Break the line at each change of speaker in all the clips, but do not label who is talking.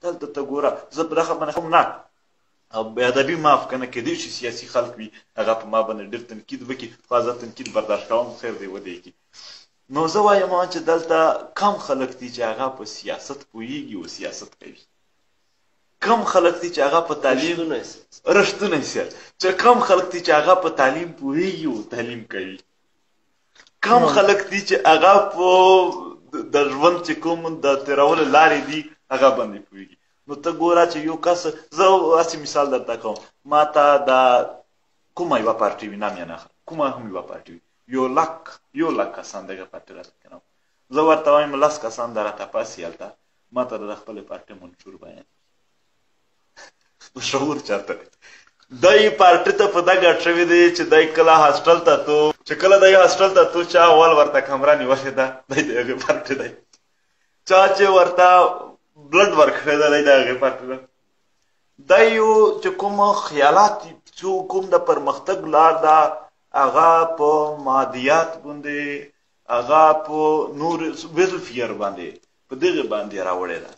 دلته ته ګوره، زه په دغه باندې هم نه بې ادبي معاف کنه، کېدای شي سیاسي خلک وي، هغه په ما باندې ډېر تنقید وکړي، خو زه تنقید برداشت کوم، خیر دی ودی کړي. نو زه وایم چې دلته کم خلک دي چې هغه په سیاست پوهېږي او سیاست کوي، کم خلک دي چې هغه په تعلیم رښتونی سیاست، چې کم خلک دي چې هغه په تعلیم پوهېږي او تعلیم کوي، کم خلک دي چې هغه په د ژوند چې کوم د تېرولو لارې دي هغه باندې پوهېږي. نو ته ګوره چې یو کس، زه هسې مثال درته کوم، ما ته دا کومه یوه پارټي وي، نام یې نه اخلم، کومه هم یوه پارټي وي، یو لک کسان دغه پارټي راته کېنوم، زه ورته وایم 10 کسان د راته پاسي هلته ما ته د خپلې پارټي منشور بیان، شعور چېرته دی؟ دی پارټي ته په دا ګډ شوی دی چې دی کله هاسټل ته تو، چې کله دی هاسټل ته تو، چا اول ورته کمره نیولې ده، دی د هغې پارټي دی، چا چې ورته blood ورکړی ده، دی د هغې پارټي ده. دا یو چې کوم خیالات، چې کوم د پرمختګ لار ده، هغه په مادیات باندې، هغه په نور welfare باندې، په دغه باندې راوړی ده.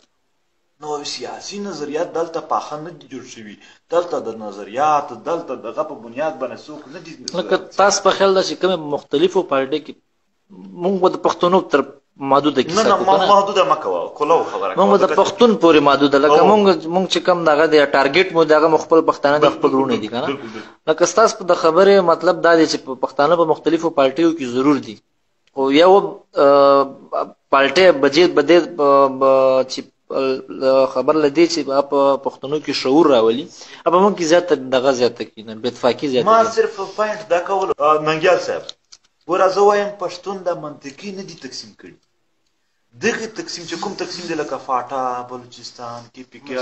نو سیاسي نظریات دلته پاخه نه دي جوړ شوي، دلته د نظریات دلته دغه په بنیاد باندې څوک نه دي.
لکه تاسو په خیال ده چې کومه مختلفو پارټي کې مونږ د پښتنو تر محدوده
کیسه نه نه، محدوده مکوه، کولو خبره.
مونږ د پښتون پورې محدوده، لکه مونږ چې کوم دغه دی target مو دغه خپل پښتانه د خپل وروڼه دي کنه. لکه ستاسو د خبرې مطلب دا دی چې پښتانه په مختلفو پارټیو کې ضرور دي، خو یو پارټي بجې بده چې خبر لدی چې په پښتنو کې شعور راولي، په مونږ کې زیات دغه زیات کینه بې اتفاقي زیات.
ما صرف point دا کول ننګیال صاحب، ګوره زه وایم پښتون د منطقي نه دي تقسیم کړي. دغه تقسیم چې کوم تقسیم دی، لکه فاټا، بلوچستان، کې پی کې،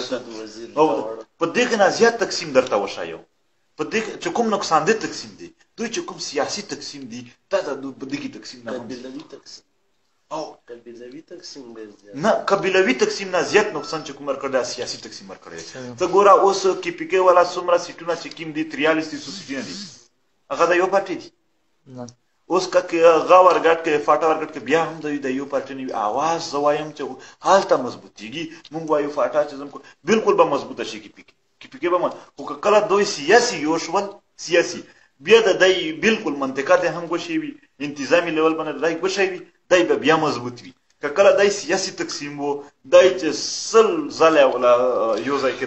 په دغه نه زیات تقسیم درته وښایو، په دغه چې کوم نقصان دی تقسیم دی، دوی چې کوم سیاسي تقسیم دی، دا د په دغه تقسیم نه
قبیلوي تقسیم
او
قبیلوي تقسیم ډېر زیات
نه، قبیلوي تقسیم نه زیات نقصان چې کوم ورکړ، دا سیاسي تقسیم ورکړی. ته ګوره اوس کې پی کې والا څومره سیټونه چې کوم دي، 43 دي، څو سیټونه دي، هغه د یو پارټي دي. اوس که غا ورګټ کې، فاټا ورګټ کې، بیا هم د یو پارټي نه اواز، زه وایم چې هلته مضبوطیږي. مونږ وایو فاټا چې زموږ بالکل به مضبوطه شي، کې پی کې، پی کې به، خو که کله دوی سیاسي یو شول، سیاسي بیا د دی بالکل منطقه د هم ګوشي وي، انتظامی level باندې دای ګوشي وي، دای به بیا مضبوط وي. که کله دای سیاسي تقسیم وو، دای چې 100 ځله ولا یو ځای کې